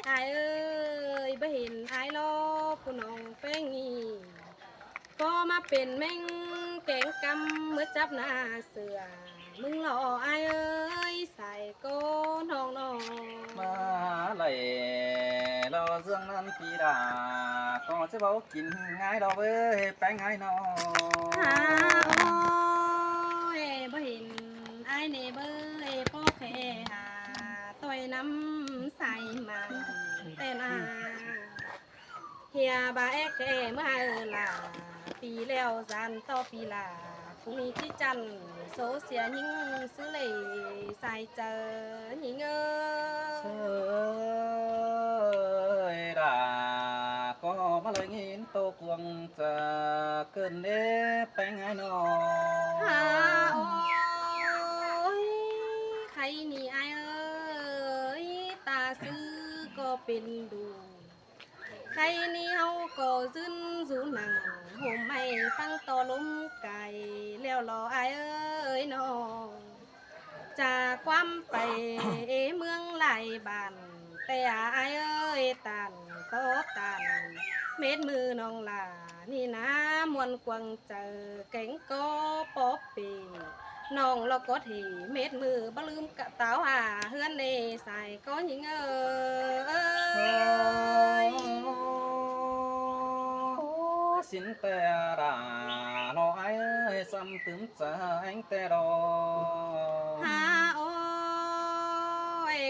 ອ້າຍເອີຍ ບໍ່ເຫັນອ້າຍລອ ຜູ້ນ້ອງແປ້ງນີ້ ກໍມາເປັນແມງແກງກຳ ເມື່ອຈັບໜ້າເສືອ ມຶງລອອ້າຍເອີຍ ສາຍກໍນ້ອງໆ ມາໄຫຼລອເລື່ອງນັ້ນປີດາ ກໍຈະເວົ້າກິນງ່າຍດອກເອີຍ ແປ້ງອ້າຍນ້ອງ ຫາ ໂອ້ຍ ບໍ່ເຫັນອ້າຍແນ່ເບີຍ ພໍແຄ່ຫາ ຕ່ອຍນ້ຳໃສມາແຕ່ນາ ເຮຍບາແອກແຄ່ເມື່ອເອີລາ ປີແລ້ວຈານຕໍ່ປີລາ ຜູ້ມີຈິດຈັນ ໂຊເຊຍຍິງ ຊື່ເລສາຍເຈີຍິງເອີຍ ເອີຍດາ ກໍມາໄດ້ຍິນໂຕກວງຈາເກີນເດ້ ແປ້ງອ້າຍນ້ອງ ຫາ ໂອ້ຍ ໄຄນີ້ອ້າຍເອີຍ ຕາຊື່ກໍເປັນດູ ໄຄນີ້ເຮົາກໍຢືນຢູ່ນັ່ງ ໂຮມໄມ້ຟັງຕໍ່ລົມກາຍ ແລ້ວລໍອ້າຍເອີຍນ້ອງ ຈາກຄວາມໄປເອເມືອງຫຼາຍບ້ານ ແຕ່ອ້າຍເອີຍ ຕານຕໍ່ຕານ ເມັດມືນ້ອງຫຼ້ານີ້ນາ ມ່ວນກວາງໃຈ ແກງກໍປໍເປ ນ້ອງລະກໍເທ ເມັດມືບໍ່ລືມກະເຕົາຫາ ເຮືອນເນສາຍກໍຍິງເອີຍ ໂອ້ ສິນແຕ່ລາ ລອອ້າຍເອີຍ ສ່ຳຕຶມ ຈະແອງແຕ່ດອ ຫາ ໂອ້ຍ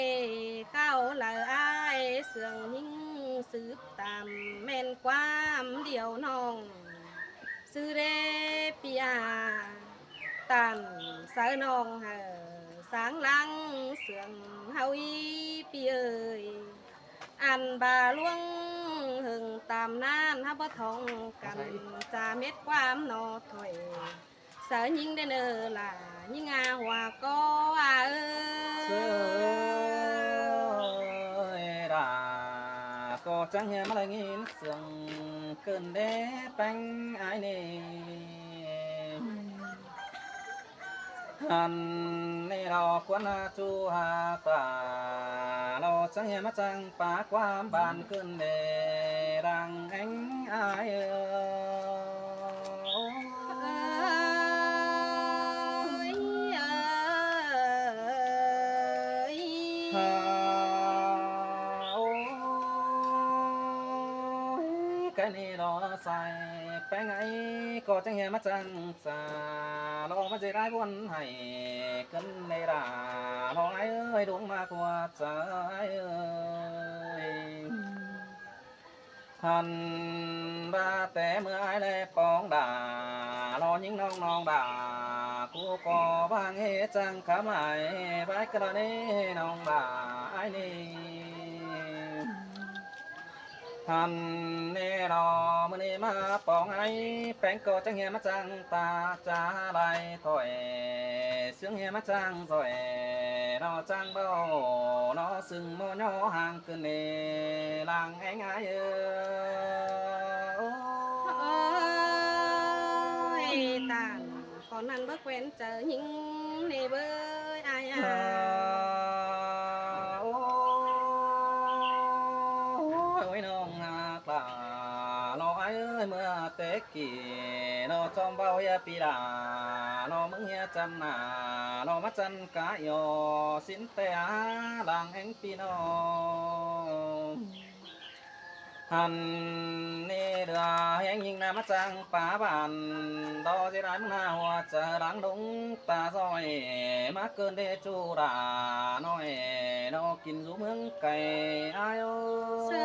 ເຂົ້າລະອ້າຍເຊື່ອງຍິງ ສືບຕາມແມ່ນຄວາມດຽວນ້ອງ ຊື່ເດປີອາ ຕານເຊີນ້ອງເຮີ ສາງຫຼັງເຊື່ອງເຮົາອີປີເອີຍ ອັນບາຫຼວງເຫິງຕາມນານ ເຮົາບໍ່ທ່ອງກັນ ຈາເມັດຄວາມໜໍ່ຖອຍ ສາວຍິງເດີເນີຫຼ້າ ຍິງອາຫົວກໍອາເອີຍ ເອີຍດາ ກໍຈັ່ງເຮຍມາລະຍິນສຽງເກີນເດ້ແປ້ງອ້າຍນີ້ ຫັ້ນນີ້ລາວຄວນຫາຈູຫາຕາ ລາວຈັ່ງເຮຍມາຈັ່ງປາຄວາມບານຂຶ້ນເດ້ ດັງແອງອ້າຍເອີຍ ເອີຍ ເອີຍ ຫາ ໂອ້ຍ ກະນີ້ລາວສາຍແປ້ງອ້າຍ ກໍຈັ່ງເຮຍມາຈັ່ງ ສາ ລອມາຊິໄດ້ວົນໃຫ້ກັນໃນລາ ລອອ້າຍເອີຍ ດວງມາກວ່າໃຈເອີຍ ຫັ້ນວ່າແຕ່ເມື່ອອ້າຍແລປອງດາ ລອຍິງນ້ອງນ້ອງດາ ກູກໍຫວັງເຮຈັງຄຳອ້າຍ ໄວ້ກະລະນີນ້ອງດາອ້າຍນີ້ ຫັ້ນແນ່ລອ ມື້ນີ້ມາປອງອ້າຍ ແປ້ງກໍຈັ່ງເຮຍມາຈັ່ງຕາຈາໄລຖອຍ ເຊື່ອງເຮຍມາຈັ່ງສອຍ ລອຈັ່ງເບົາ ລອຊຶງມໍຍໍຫ່າງຂຶ້ນເນ ຫຼັງແອງອ້າຍເອີຍ ໂອ້ຍ ຕານ ຕອນນັ້ນເບີແຄວນເຈີຍິງເນເບີຍອ້າຍອາ ໂອ້ຍ ນ້ອງຮັກຫຼ້າ ລອອ້າຍເອີຍ ເມື່ອແຕ່ກີ້ ລອຈອມເບົາເຮຍປີດາ ລອເມືອງເຮຍຈັນນາ ລອມາຈັນກະຍໍ ສິນແຕ່ອາ ຫຼັງແອງ ພີ່ນ້ອງ ຫັ້ນນີ້ເຫຼືອແຮງຍິ່ງນາມາຈັ່ງປາບານ ດອກຊິໄດ້ມາໜ້າຫົວໃຈຫຼັງດົງຕາຊອຍ ມາເກີນເດຈູດານ້ອຍ ດອກກິນຢູ່ເມືອງໄກອ້າຍເອີຍ ເຊີ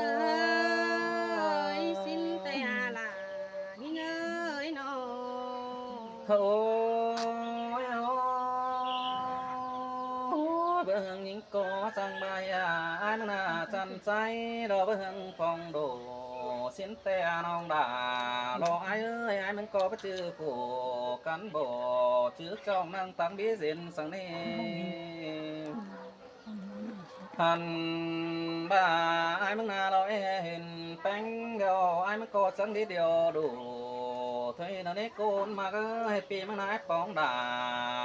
ຍ ສິນແຕ່ອາລາ ຍິງເອີຍນ້ອງ ໂອ້ຍ ໂອ້ຍ ເບິ່ງຍິງ ກໍຈັ່ງບາຍອາຍມາໜ້າຈັນໃຈ ດອກເບິ່ງຟອງໂດ ສິນແຕ່ອານ້ອງດາ ດອກອ້າຍເອີຍ ອ້າຍມັນກໍບໍ່ຈື່ຜູ້ກັນບໍ່ ຈື່ເຈົ້ານາງຕັງບີສິນສັງນີ້ ຫັ້ນບາອ້າຍມັນໜ້າ ດອກເອເຫັນແປ້ງດຽວ ອ້າຍມັນກໍຈັ່ງດີດຽວດູ ເທີຍນະເນໂກນມາເອີຍ ປີມັນນາຍປອງດາ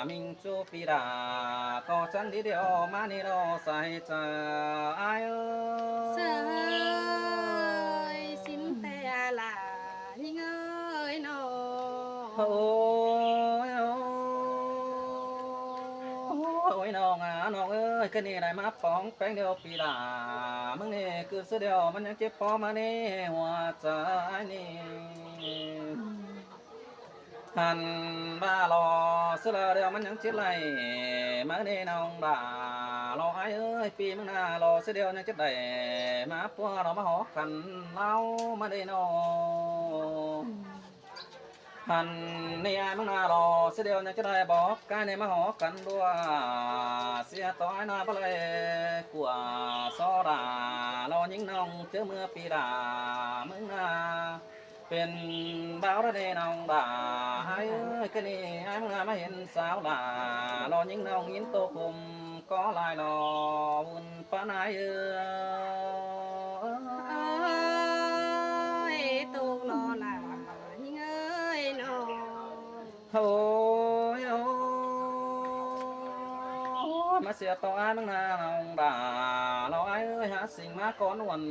ມິງ ຈູປີດາ ກໍຈັ່ງດີດຽວມານີ້ດອກສາຍຈາອ້າຍເອີຍ ຄືນີ້ໄດ້ມາປອງແປງດຽວປີດາ ມື້ນີ້ຄືຊື່ດຽວມັນຍັງເຈັບພໍມາໃນຫົວໃຈນີ້ ຫັ້ນວ່າລໍຊື່ລາວດຽວມັນຍັງເຈັບໄຫຼ ມາເດ້ນ້ອງດາ ລໍອ້າຍເອີຍ ປີເມືອງນາລໍຊື່ດຽວຍັງເຈັບໄດ້ ມາປົວລໍມາຫໍກັນລາວມາເດ້ນ້ອງ ຫັ້ນນີ້ອ້າຍເມືອງນາລໍຊື່ດຽວຍັງຈະໄດ້ບອກກາຍໃນມາຫໍກັນດ້ວຍ ເສຍຕໍ່ອ້າຍນາບໍ່ໄດ້ກົວຊໍດາ ລໍຍິງນ້ອງເຈີເມືອປີດາເມືອງນາ ເປັນບ່າວລະເດນ້ອງດາ ອ້າຍເອີຍ ກະນີ້ອ້າຍເມືອງນາມາເຫັນສາວດາ ລໍຍິງນ້ອງຍິນໂຕຄົມ ກໍຫຼາຍລໍວຸ່ນປານອ້າຍເອີຍ ໂອ້ຍ ໂຕກລໍຫຼ້າຍິງເອີຍນ້ອງ ໂອ້ຍ ໂອ້ຍ ມາເສຍຕໍ່ອ້າຍເມືອງນານ້ອງດາ ລໍອ້າຍເອີຍ ຫາສິ່ງມາກ່ອນຫວນ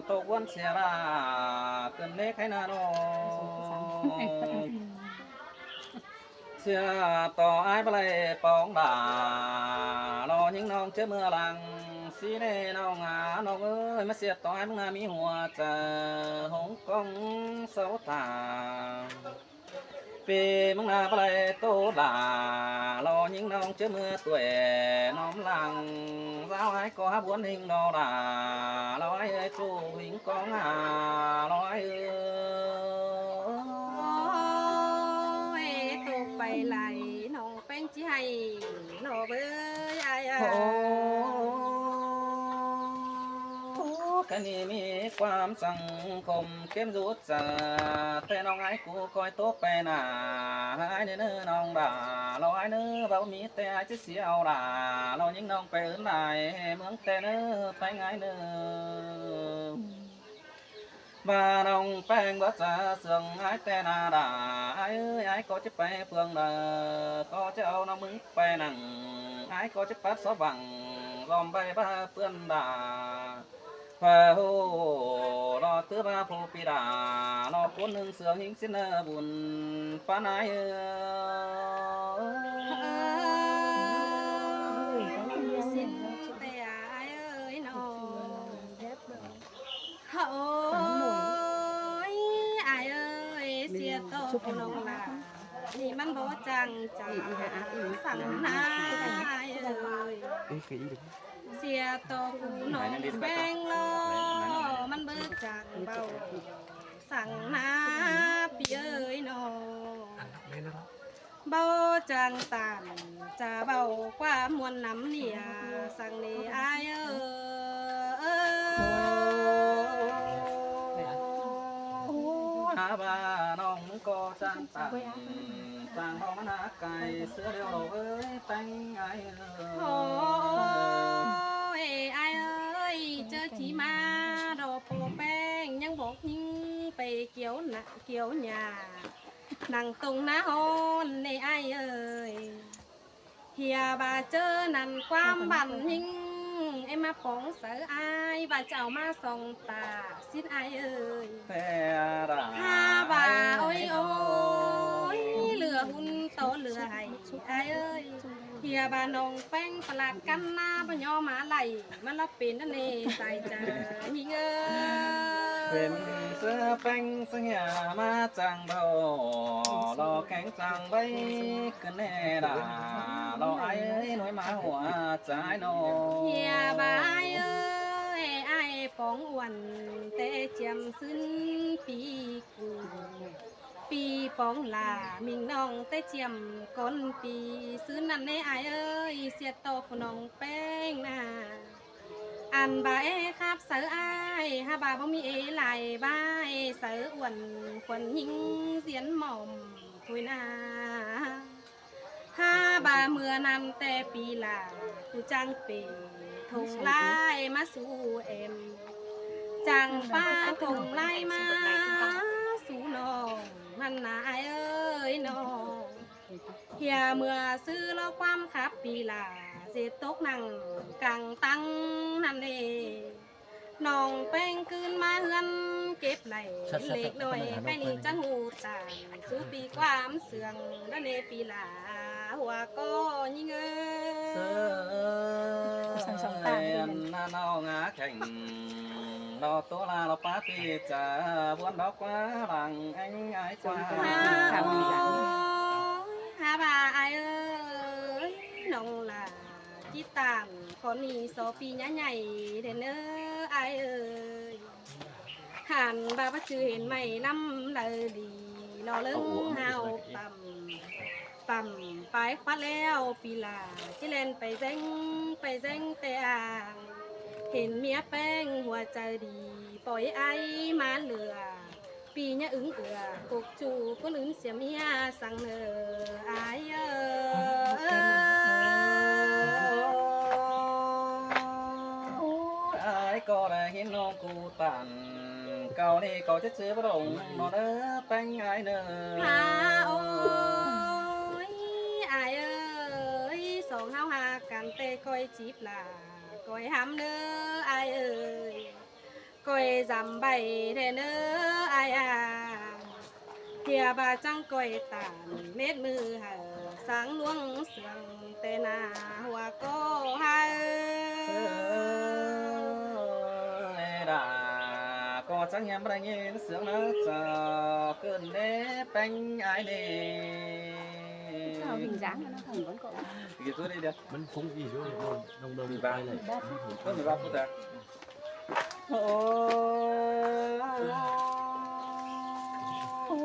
ໂຕກຫວນເສຍລາ ເກີນເນກໃຫ້ນານ້ອງ ເສຍຕໍ່ອ້າຍບໍ່ໄດ້ປອງດາ ລໍຍິງນ້ອງເຈີເມືອຫຼັງ ສີແນ່ນ້ອງອາ ນ້ອງເອີຍ ມາເສຍຕໍ່ອ້າຍເມືອງນາມີຫົວໃຈ ຫົງກອງເສົາຕາ ປີເມືອງນາບໍ່ໄດ້ໂຕດາ ລໍຍິງນ້ອງເຈີເມືອຕົວຍນ້ອມຫຼັງ ສາວອ້າຍກໍຫາບວນຫິງດອດາ ລໍອ້າຍເອີຍ ໂຕຫິງກອງອາ ລໍອ້າຍເອີຍ ໂອ້ຍ ໂຕໄປໄຫຼນ້ອງ ແປ້ງຊິໃຫ້ນ້ອງເອີຍ ອ້າຍເອີຍ ໂອ້ ກະນີ້ມີຄວາມສັງຄົມເຂັ້ມຢູ່ຈາ ແຕ່ນ້ອງອ້າຍກູຄອຍໂຕໄປໜ້າ ອ້າຍເນີນ້ອງດາ ລໍອ້າຍເນີ ເວົ້າມີແຕ່ອ້າຍຈະເສຍເອົາດາ ລໍຍິງນ້ອງໄປອື່ນຫຼາຍເມືອງແຕ່ເນີ ໄປງ່າຍເນີ ວ່ານ້ອງແປ້ງບໍ່ຈະເຊື່ອງອ້າຍແຕ່ໜ້າດາ ອ້າຍເອີຍ ອ້າຍກໍຈະໄປເມືອງໃດ ກໍຈະເອົານ້ອງມຶງໄປນຳ ອ້າຍກໍຈະປັດສະຫວ່າງ ລ້ອມໃບບາເປື້ອນດາ ພະໂຫ ລໍຖືວ່າຜູ້ປີດາ ລໍຄົນໜຶ່ງເຊື່ອງຫິງສິນເນີບຸນປານອ້າຍເອີຍ ເອີຍ ສິນແຕ່ອ້າຍເອີຍນ້ອງ ໂອ້ຍ ອ້າຍເອີຍ ເສຍຕໍ່ຜູ້ນ້ອງຫຼ້າ ນີ້ມັນບໍ່ຈັ່ງຈາກສັງນາ ອ້າຍເອີຍ ເສຍຕໍ່ຜູ້ນ້ອງແປ້ງລໍ ມັນບໍ່ຈັ່ງເວົ້າສັງນາ ພີ່ເອີຍນ້ອງ ເວົ້າຈັ່ງຕາມ ຈະເວົ້າຄວາມມ່ວນນຳເນຍ ສັງເນອ້າຍເອີຍ ຫາວ່ານ້ອງກໍຈັ່ງຕາມ ຈັ່ງເວົ້າມາໜ້າໄກ ເສືອດຽວເອີຍ ແປ້ງອ້າຍເອີຍ ໂອ້ຍ ອ້າຍເອີຍ ເຈີທີ່ມາດອກ ພໍ່ແປ້ງຍັງບອກຍິງໄປກ່ຽວນະ ກ່ຽວຫຍ້າ ນັ່ງຕົງໜ້າຮ້ອນເນອ້າຍເອີຍ ເຫຍວ່າເຈີນັ້ນຄວາມບັນຍິງ ເອມາປອງໃສ່ອ້າຍ ວ່າຈະເອົາມາສອງຕາ ສິນອ້າຍເອີຍ ຫາວ່າໂອ້ຍໂອ້ຍ ເຫຼືອຮຸ່ນຕໍ່ເຫຼືອໄຫ້ອ້າຍເອີຍ ເຫຍວ່ານ້ອງແປ້ງປະຫຼາດກັນນາ ບໍ່ຍອມມາໄລ່ ມັນລະເປັນອັນເນສາຍຈາຍິງເອີຍ ເປັນເສືອແປ້ງສັງຍາມາຈັ່ງເບົາ ລໍແຂງຈັ່ງໃບຂຶ້ນແນ່ດາ ລໍອ້າຍເອີຍໜ່ວຍມາຫົວໃຈນ້ອງ ເຮຍບາຍເອີຍ ອ້າຍປອງອ້ວນແຕ່ຈຽມຊືນປີກູ ປີປອງຫຼ້າມິງນ້ອງແຕ່ຈຽມກ່ອນປີ ຊືນນັ້ນແນ່ອ້າຍເອີຍ ສຽດຕໍ່ຜູ້ນ້ອງແປ້ງນາ ອັນບາເອຄາບໃສ່ອ້າຍ ຫາບາບໍ່ມີເອຫຼາຍບາເອໃສ່ອ້ວນຄວນຍິງສຽນໝອມໂທຍນາ ຫາບາເມື່ອນັ້ນແຕ່ປີຫຼ້າ ຜູ້ຈ້າງເປຖົງລາຍມາສູ່ແອມ ຈ້າງປາຖົງລາຍມາສູ່ນ້ອງ ຫັ້ນນາອ້າຍເອີຍນ້ອງ ເຮຍເມື່ອຊື້ລໍຄວາມຂັບປີຫຼ້າ ເສຕົກນັ່ງກາງຕັງນັ້ນເດ ນ້ອງແປ້ງຄືນມາເຮືອນເກັບໄລ່ເລັກນ້ອຍ ໃຜນີ້ຈັ່ງຮູ້ຕາມ ສູ່ປີຄວາມເຊື່ອງນັ້ນເດປີຫຼ້າ ຫົວກໍຍິງເອີຍ ເຊີນນ້ອງອາແຂ່ງ ເນາະໂຕລາເນາະປາຕີຈາ ບວນດອກກວາຫຼັງແອງອາຍກວ່າ ຫາວ່າອາຍເອີຍ ນ້ອງຫຼ້າ ຕິດຕາມຂໍໜີ່ສໍປີຍາໃຫຍ່ແທ້ເນີ ອາຍເອີຍ. ຫັ້ນວ່າປະຈື່ເຫັນໄມ້ລຳລະລີ ເນາະເລິງຫາວປ້ຳ ປ້ຳປາຍຄວັດແລ້ວປີຫຼ້າ ຊິແລ່ນໄປແຊງ ໄປແຊງແຕ່ອ່າງ ເຫັນເມຍແປ້ງຫົວໃຈດີ ປ່ອຍອ້າຍມາເຫຼືອ ປີຍະອຶງເອື້ອ ກົກຈູຄົນອື່ນເສຍເມຍສັງເນີ ອາຍເອີຍ. ໂອ້ຍ ອາຍກໍໄດ້ເຫັນນ້ອງກູຕານ ເກົ່ານີ້ກໍຈະຈື່ບໍ່ລົງເນາະເນີ ແປ້ງອາຍເນີ ຫາໂອ້ຍ ອາຍເອີຍ ສອງເຮົາຮັກກັນແຕ່ຂ້ອຍຈີບຫຼ້າ ຂ້ອຍຫ້າມເນີ ອາຍເອີຍ. ຂ້ອຍຈຳໄວ້ແທ້ເນີ ອາຍອາ ເທື່ອວ່າຈັ່ງຂ້ອຍຕານ ເມັດມືໃຫ້ສັງຫຼວງເຊື່ອງ ແຕ່ໜ້າຫົວກໍໃຫ້ ເອີ ດາ ກໍຈັ່ງຍາມໄດ້ຍິນສຽງນະຈາ ເກີນເດແປ້ງອາຍເດ ມັນຄົງອີກຢູ່ ນ້ອງ ນ້ອງ ນ້ອງ ມີບ້າງ ເພິ່ນມີບ້າງ ໂອ້ ໂອ້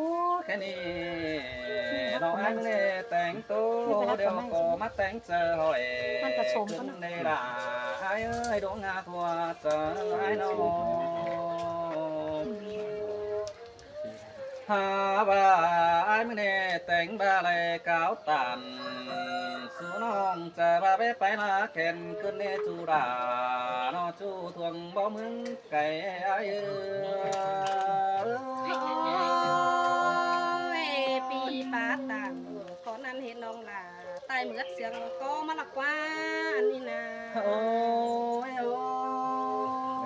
ແຄ່ນີ້ ນ້ອງອ້າຍ ມື້ນີ້ແຕ່ງໂຕ ດຽວກໍມາແຕ່ງເຈີຫ້ອຍ ມັນກະສົມກັນເນາະ ຂຶ້ນເດລາ ອ້າຍເອີຍ ດວງອາກຫົວໃຈອ້າຍນ້ອງ. ຫາວ່າອ້າຍມື້ນີ້ແຕ່ງບ່າໄຫຼກາວຕານ ສູ່ນ້ອງຈະວ່າໄປໄປລາແຂນ ຂຶ້ນເນຈູດາ ເນາະຈູທ່ວງບໍ່ເມືອງໄກອ້າຍເອີຍ ໂອ້ຍ ປີປາຕັງ ຂໍນັ້ນເຮັດນ້ອງຫຼ້າ ຕາຍເໝືອດເຊື່ອງກໍມາລະກວ່າອັນນີ້ນາ ໂອ້ຍ ໂອ້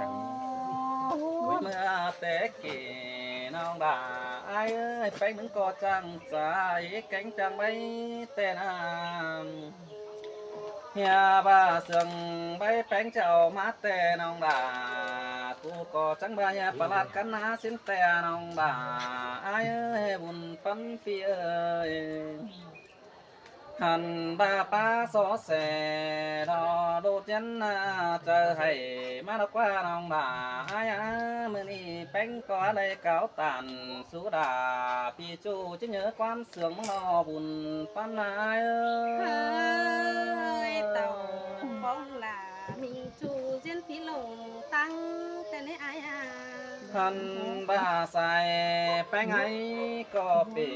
ຍ ເມື່ອແຕ່ກີ້ນ້ອງຫຼ້າ ອ້າຍເອີຍ ແປ້ງມຶງກໍຈັ່ງໃຈ ແກ້ງຈັ່ງໄວ້ແຕ່ນານ ເຮຍວ່າເຊື່ອງໄວ້ແປ້ງເຈົ້າມາແຕ່ນ້ອງຫຼ້າ ກູກໍຈັ່ງວ່າເຮຍປະຫຼາດກັນນາສິ້ນແຕ່ນ້ອງຫຼ້າ ອ້າຍເອີຍ ບຸນປັນປີເອີຍ. ຫັ້ນວ່າປ້າຊໍແຊ ລໍໂດດຢັນໜ້າໃຈໃຫ້ມາດອກວ່ານ້ອງຫຼ້າ ອ້າຍອາ ມື້ນີ້ແປ້ງກໍໄດ້ກ່າວຕ້ານສຸດາ ປີຈູຈິເຍີຄວາມເຊື່ອງລໍບຸນປັນນາເອີຍ ເອີຍ ເຕົ້າຂອງຫຼ້າມີຈູຈຽນພີລົງຕັ້ງແຕ່ໃນອາຍອາ ຫັ້ນວ່າສາຍແປ້ງໄອກໍປີ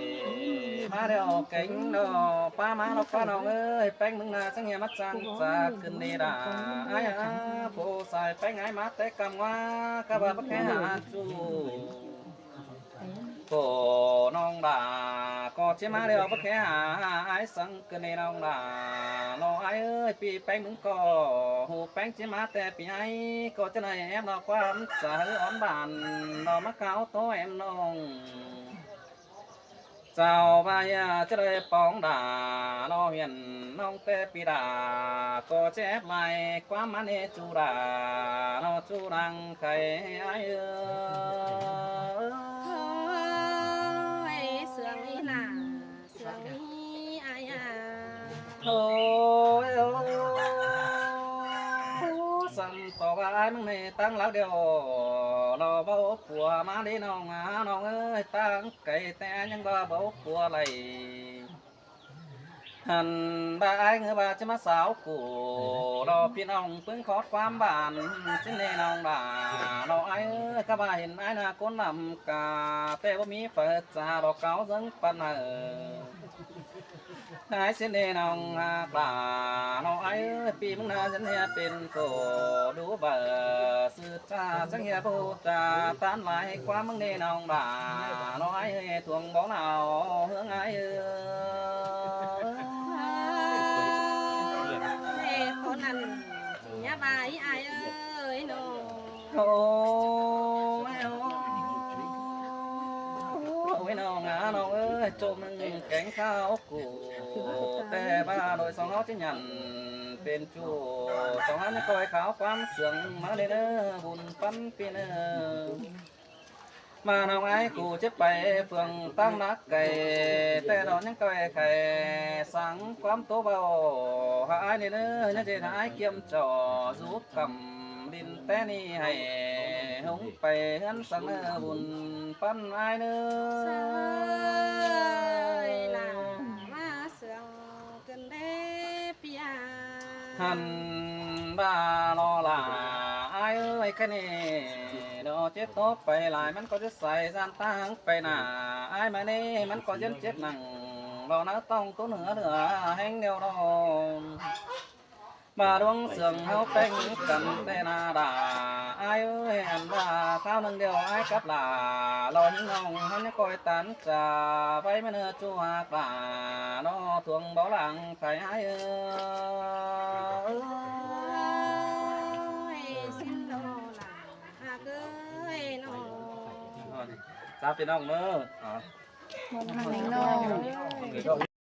ມາແລ້ວເກັ່ງດອກ ປ້າມາດອກປ້ານ້ອງເອີຍ ແປ້ງມຶງໜ້າຈັ່ງເຮຍມາຈັ່ງຈາກຂຶ້ນນີ້ດາ ອາຍອາ ຜູ້ສາຍແປ້ງໄອມາແຕ່ກຳວ່າ ກະວ່າບໍ່ແຄ່ຫາຈູ ໂອ້ ນ້ອງດາ ກໍຊິມາແລ້ວບໍ່ແຄ່ຫາອາຍສັງ ກະເນນ້ອງຫຼ້າ ນ້ອງອ້າຍເອີຍ ປີແປ້ງມຶງກໍຮູ້ແປ້ງຈິມາແຕ່ປີໄອ ກໍຈະໄດ້ແອບນອກຄວາມສາເຮີອອນບານ ນ້ອງມາກ່າວໂຕແອມນ້ອງ ເຈົ້າວ່າຢາກຈະໄດ້ປອງດາ ນ້ອງຮຽນນ້ອງແຕ່ປີດາ ກໍຈະແອບຫຼາຍຄວາມມາເນຈູດາ ນ້ອງຈູນາງໄຄອ້າຍເອີຍ ໂອ້ຍ ເຊື່ອງອີ່ໜ້າ ເຊື່ອງອີ່ອາຍອາ ໂອ້ຍ ໂອ້ຍ ສ່ຳຕໍ່ວ່າອ້າຍມຶງໃນຕັ້ງຫຼັກດຽວ ລາວເວົ້າຜົວມາເດ້ນ້ອງອາ ນ້ອງເອີຍ ຕັ້ງໄກແຕ່ຍັງວ່າເວົ້າຜົວໄຫຼ ຫັ້ນວ່າອ້າຍເງືອວ່າຈະມາສາວກູ ລາວພີ່ນ້ອງປຶ້ງຂອດຄວາມບານ ຊິເນນ້ອງດາ ນ້ອງອ້າຍເອີຍ ກະວ່າເຫັນອ້າຍໜ້າຄົນລຳກາ ແຕ່ບໍ່ມີໄຟຈາດອກເກົາເຊິ່ງປັນເອີຍ ນາຍຊິເນນ້ອງອາກລາ ນ້ອງອ້າຍເອີຍ ປີມຶງໜ້າຊິເນເປັນໂກ ດູເບີ ຊື່ຈາຈັ່ງເຮຍບໍ່ຈາ ຕານຫຼາຍຄວາມມຶງເນນ້ອງດາ ນ້ອງອ້າຍເອີຍ ທວງບໍ່ລາວເຮືອງອ້າຍເອີຍ ເອີຍ ຄົນນັ້ນຊິຍາບາຍອ້າຍເອີຍນ້ອງ ໂອ້ຍ ໂອ້ຍ ໂອ້ຍ ນ້ອງອາ ນ້ອງເອີຍ ໂຈມໜຶ່ງແກງຂ້າວ ກູ ແປ ແຕ່ວ່າໂດຍສອງເຮົາຈະຫຍັນເປັນຈູ້ ສອງເຮົາຍັງກ່ອຍຂາວຄວາມເຊື່ອງມາເດີ ບຸນປັນປີເນີ ມານ້ອງອ້າຍກູເຈັບໄປເຟືອງຕັ້ງໜັກໄກ ແຕ່ດອນຍັງກ່ອຍໄຂ່ສັງຄວາມໂຕເບົາ ຫາອ້າຍເດີ ຍັງຈະຫາອ້າຍກຽມເຈົ້າ ສູກຳ ດິນແຕ່ນີ້ໃຫ້ຫົງໄປເຮືອນສັງເນີ ບຸນປັນອ້າຍເນີ ເຊີຍລາມາເຊື່ອງຂຶ້ນເດ້ປີອາ ຫັ້ນວ່າລໍຫຼ້າອ້າຍເອີຍ ຄະເນດອກເຈັດໂຕໄປຫຼາຍ ມັນກໍຈະໃສສານຕາງໄປໜ້າ ອ້າຍມາເນ ມັນກໍເຢັນເຈັດນັ່ງ ລໍນາຕ້ອງຕົວເໜືອເໜືອແຮງແນວດອງ ມາດວງເຊື່ອງເຮົາແປ້ງກັນແຕ່ໜ້າດາ ອ້າຍເອີຍ ອັນວ່າຄາວໜຶ່ງດຽວອ້າຍກັບຫຼ້າ ລໍຍິງນ້ອງເຮົາຍັງກອຍຕັນຈາ ໄວ້ມາເນີຈູຫາກຫຼ້າ ລໍທວງເບົາຫຼັງໄຂ່ອ້າຍເອີຍ ເອີຍ ສິ້ນລໍຫຼ້າຫາກເອີຍນ້ອງ ສາພີ່ນ້ອງເດີ ອ່າ ນ້ອງ